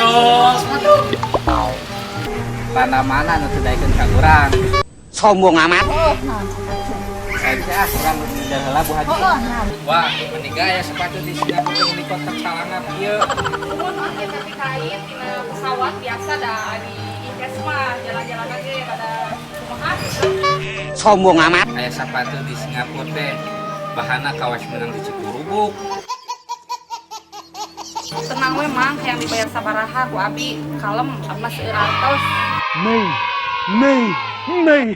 Ayo. Tanda mana nu teu daekeun ka urang? Sombong amat. Aja ah, urang geus ngejar heula Bu Haji. Oh, nah. Wah, mending aya sepatu di Singapura di kotak salangap ieu. Mun aya tapi kain tina pesawat biasa da di Ikes mah jalan-jalan aja pada kumaha gitu. Sombong amat. Aya sepatu di Singapura teh bahana kawas menang di Cikurubuk. Tenang we Mang, hayang dibayar sabaraha ku abi, kalem abdi mah seueur artos. Mei, Mei, Mei.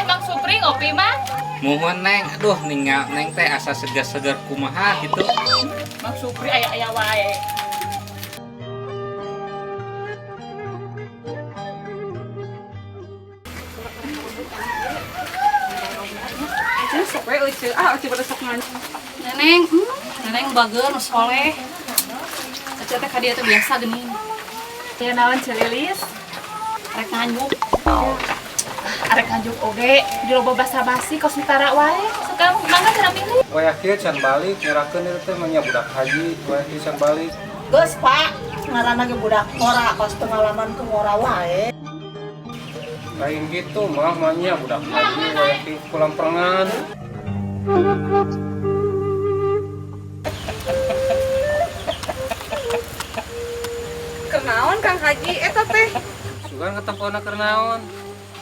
Bang Supri ngopi mah? Muhun Neng, aduh ninggal Neng teh asa segar-segar kumaha gitu. Bang Supri aya-aya wae. Sok we euceu, ah euceu pada sok ngan. Neneng, neneng bager nu soleh. Euceu teh ka dieu teh biasa geuning. Ya naon Celilis? Arek nganjuk. Arek nganjuk oge di loba basa-basi kos mitara wae. Suka mangga cara milih. Wayah kieu can balik nyerahkeun ieu teh mah budak haji, wayah kieu can balik. Geus, Pak. Ngaranna ge budak ngora, kos pengalaman ke ngora wae. Lain gitu mah mah budak haji wayah kieu pulang perengan. Kenaon Kang Haji eta teh? Sugan ketempona keur naon?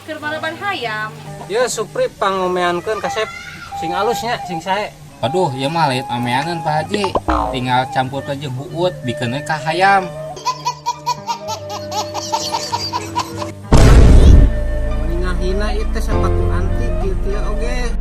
Keur maraban hayam. Ye Supri pangomeankeun kasep sing alus nya, sing sae. Aduh, ieu mah leuit ameaneun Pak Haji. Tinggal campur ke jeung huut bikeun we ka hayam. Mendingan hina ieu teh sepatu antik kieu oge.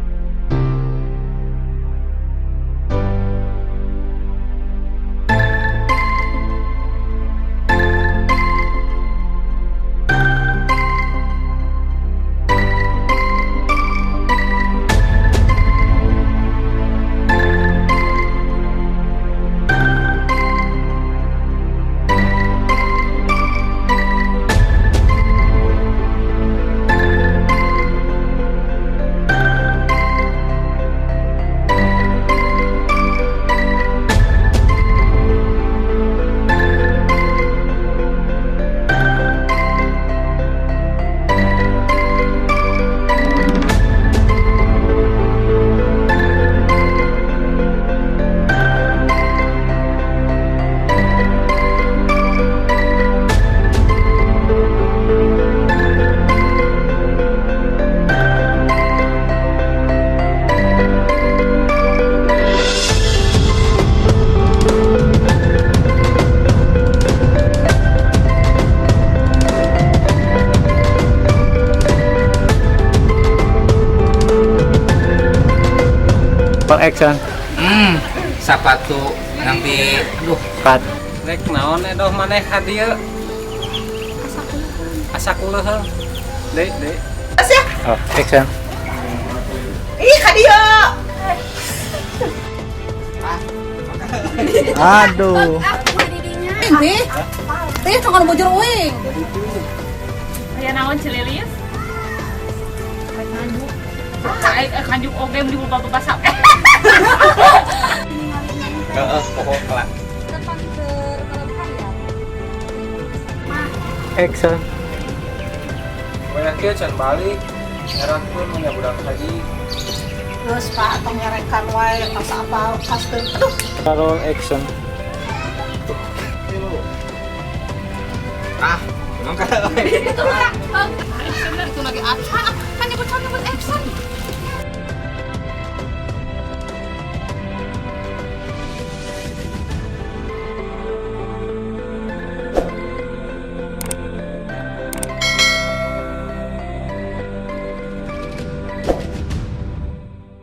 Action. Sepatu nanti aduh Cut. Rek naon edoh maneh ka dieu? Asa kuleuh. Deui, deui. Oh, action. Ih, ka dieu. Aduh. Ih, teh tong bujur uing. Aya naon Celilis? Arek nganjuk. Arek nganjuk oge di loba basa. Heeh, pokok kelak. Action. Wayah kieu can balik nyerahkeun mah budak haji. Geus, Pak, tong nyarekan wae pas apa pas teu. Aduh. Roll action. Ah, emang kada Itu lagi acan.